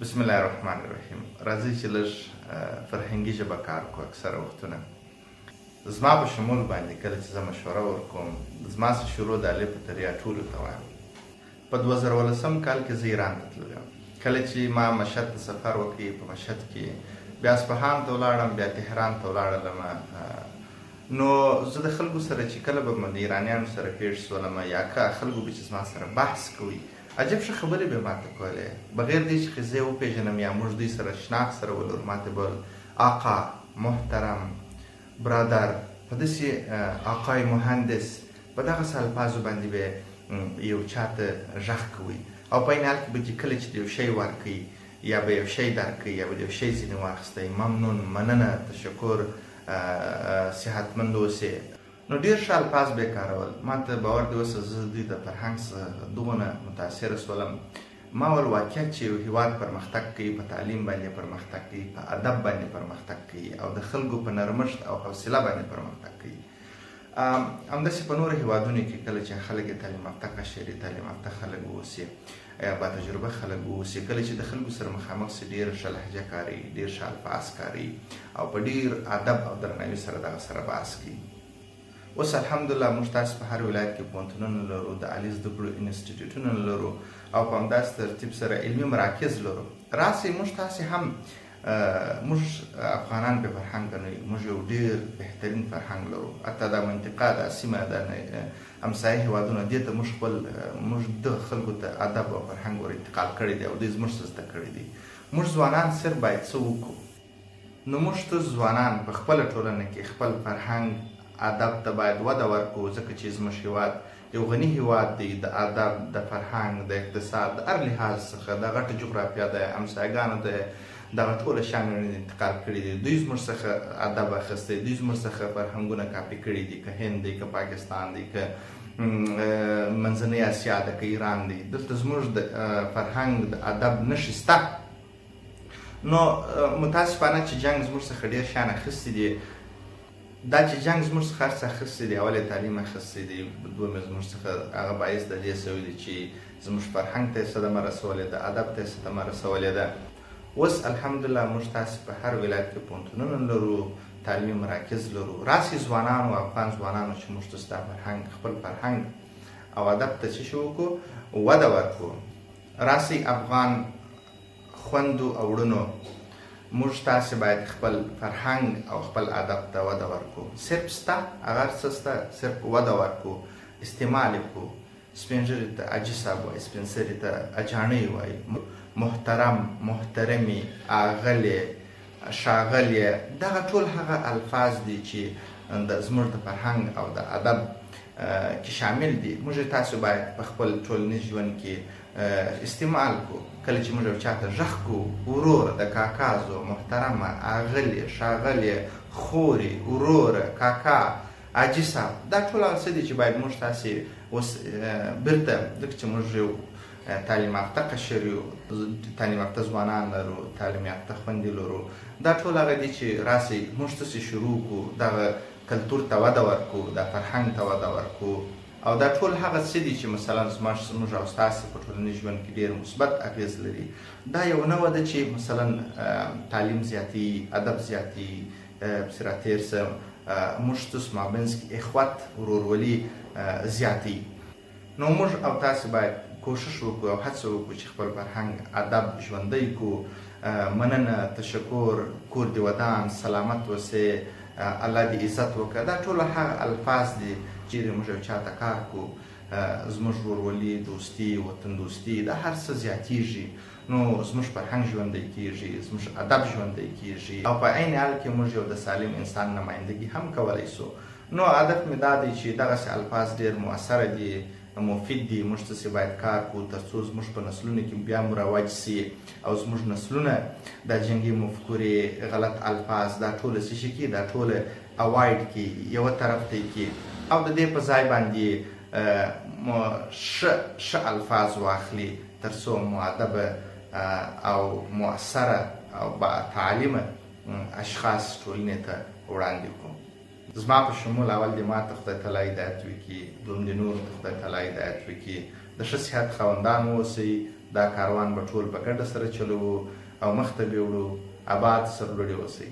بسم الله الرحمن الرحیم. راځئ چې لږ فرهنګي ژبه کار کوو. اکثره وختونه زما په شمول باندې کله چې زه مشوره ورکوم، زما څخه شروع د الف تر یا ټولو ته وایم. په 2010 کال کې زه ایران ته تللی وم. کله چې ما مشهد ته سفر وکړ، په مشهد کې بیا اصفهان ته ولاړم، بیا تهران ته ولاړلم. نو زه د خلکو سره چې کله به د ایرانیانو سره پېښ سولم، یا که خلکو به چې زما سره بحث کوي، عجب ښه خبرې به ماته کولې، بغیر دې چې زه یې وپېژنم یا موږ دوی سره شناخت سره ولرو. ماته به ویل آقا، محترم، برادر، په داسې آقای مهندس، په دغسې الفاظو باندې به یو چاته غږ کوي. او په عین حال کې به چې کله چې د یو شی ورکوي یا به یو شی درکوي یا به د یو شی ځینې واخیستی، ممنون، مننه، تشکر، صحتمند اوسې. نو ډېر ښه الفاظ به یې کارول. ما ته باور دې وسه، زه دوی د فرهنګ څخه دغونه متاثر سولم. ما ول واقعیت چې یو هیواد پرمختګ کوي، په تعلیم باندې پرمختګ کوي، په ادب باندې پرمختګ کوي او د خلکو په نرمښت او حوصله باندې پرمختګ کوي. همداسې په نورو هیوادونو کې کله چې خلک یې تعلیم یافته قشر، تعلیم یافته خلک واوسي یا با تجربه خلک واوسي، کله چې د خلکو سره مخامخ سي، ډېره ښه لهجه کاروي، ډېر ښه الفاظ کاروي او په ډېر ادب او درناوي سره دغه سره بحث کوي. اوس الحمدلله موږ تاسو په هر ولایت کې پوهنتونونه لرو، د عالي زده کړو انسټیټیوټونه لرو او په همداسې ترتیب سره علمي مراکز لرو. راسئ موږ تاسې هم، موږ افغانان به فرهنګ نه یو، موږ یو ډېر بهترین فرهنګ لرو. حتی دا منطقه، دا سیمه، دا همسایه هېوادونه، دې ته موږ خپل، موږ دغه خلکو ته ادب او فرهنګ ور انتقال کړی دی او دوی زموږ څخه زده کړی دی. موږ ځوانان صرف باید څه وکړو؟ نو موږ ته ځوانان په خپله ټولنه کې خپل فرهنګ ادب ته باید وده ورکړو، ځکه چې زموږ هیواد یو غني هیواد دی، د ادب، د فرهنګ، د اقتصاد، د هر لحاظ څخه، د غټه جغرافیا ده، همسایګانو ته دغه ټوله شیان انتقال کړي دي. دوی زموږ څخه ادب اخیستی، دوی زموږ څخه فرهنګونه کاپي کړي دي، که هند دی، که پاکستان دی، که منځنۍ اسیا ده، که ایران دی. دلته زموږ د فرهنګ د ادب نښې شته. نو متاسفانه چې جنګ زموږ څخه ډېر شیان اخیستي دي. دا چې جنګ زموږ څخه هر څه اخیستي دي، اول یې تعلیم اخیستی دی، دوم یې زموږ څخه هغه باعث د دې سوی دی چې زموږ فرهنګ ته یې صدمه رسولې ده، ادب ته یې صدمه رسولې ده. اوس الحمدلله موږ تاسې په هر ولایت کې پوهنتونونه لرو، تعلیمي مراکز لرو. راسئ ځوانانو، افغان ځوانانو، چې موږ تاسو دا فرهنګ، خپل فرهنګ او ادب ته څه شي وکړو، وده ورکړو. راسئ افغان خوندو او وړونو، موږ تاسې باید خپل فرهنګ او خپل ادب ته وده ورکړو. صرف سته، هغه هر څه سته، صرف وده ورکړو، استعمال یې کړو. سپین ږیري ته حاجي صاحب وایي، سپین سري ته اجاڼۍ وایي، محترم، محترمې، اغلې، ښاغلې، دغه ټول هغه الفاظ دي چې د زموږ د فرهنګ او د ادب کې شامل دي. موږ تاسو باید په خپل ټولنیز ژوند کې استعمال کړو. کله چې موږ یو چاته غږ کړو، وروره، د کاکا زو، محترمه، اغلې، ښاغلې، خورې، وروره، کاکا، حاجي صاحب، دا ټول هغه څه دي چې باید موږ تاسې اوس بیرته، ځکه چې موږ یو تعلیم یافته قشر یو، تعلیم یافته ځوانان لرو، تعلیم یافته خوندې لرو، دا ټول هغه دي چې راسئ موږ تاسې شروع کړو، دغه کلتور ته وده ورکړو، دا فرهنګ ته وده ورکړو. او دا ټول هغه څه دي چې مثلا زموږ او ستاسې په ټولنیز ژوند کې ډېر مثبت اغېز لري. دا یو نوع ده چې مثلا تعلیم زیاتوي، ادب زیاتوي، پسې راتېر سم، موږ تاسو مابینځ کې اخوت، ورورولي زیاتوي. نو موږ او تاسې باید کوشش وکړو او هڅه وکړو چې خپل فرهنګ ادب ژوندی کړو. مننه، تشکر، کور دې ودان، سلامت اوسې، الله دې عزت وکړه، دا ټول هغه الفاظ دي چیرې موږ یو چاته کار کوو، زموږ ورورولي، دوستي، وطن دوستي، دا هر څه زیاتیږي. نو زموږ فرهنګ ژوندی کیږي، زموږ ادب ژوندی کیږي او په عین حال کې موږ یو د سالم انسان نمایندګي هم کولی سو. نو هدف مې دا دی چې دغسې الفاظ ډېر مؤثره دي، مفید دي، موږ تاسې باید کار کړو تر څو زموږ په نسلونو کې بیا مروج سي او زموږ نسلونه دا جنګي مفکورې، غلط الفاظ، دا ټوله څه شي کي، دا ټوله اوایډ کي، یوه طرف ته یې کي او د دې په ځای باندې ښه ښه الفاظ واخلي تر څو مؤدبه او مؤثره او با تعلیمه اشخاص ټولنې ته وړاندې کړو. زما په شمول اول دې ما ته خدای تعالی هدایت وکړي، دوم دې نورو ته خدای تعالی هدایت وکړي. د ښه صحت خاوندان واوسئ. دا کاروان به ټول په ګډه سره چلوو او مخته به وړو. اباد، سرلوړي اوسئ.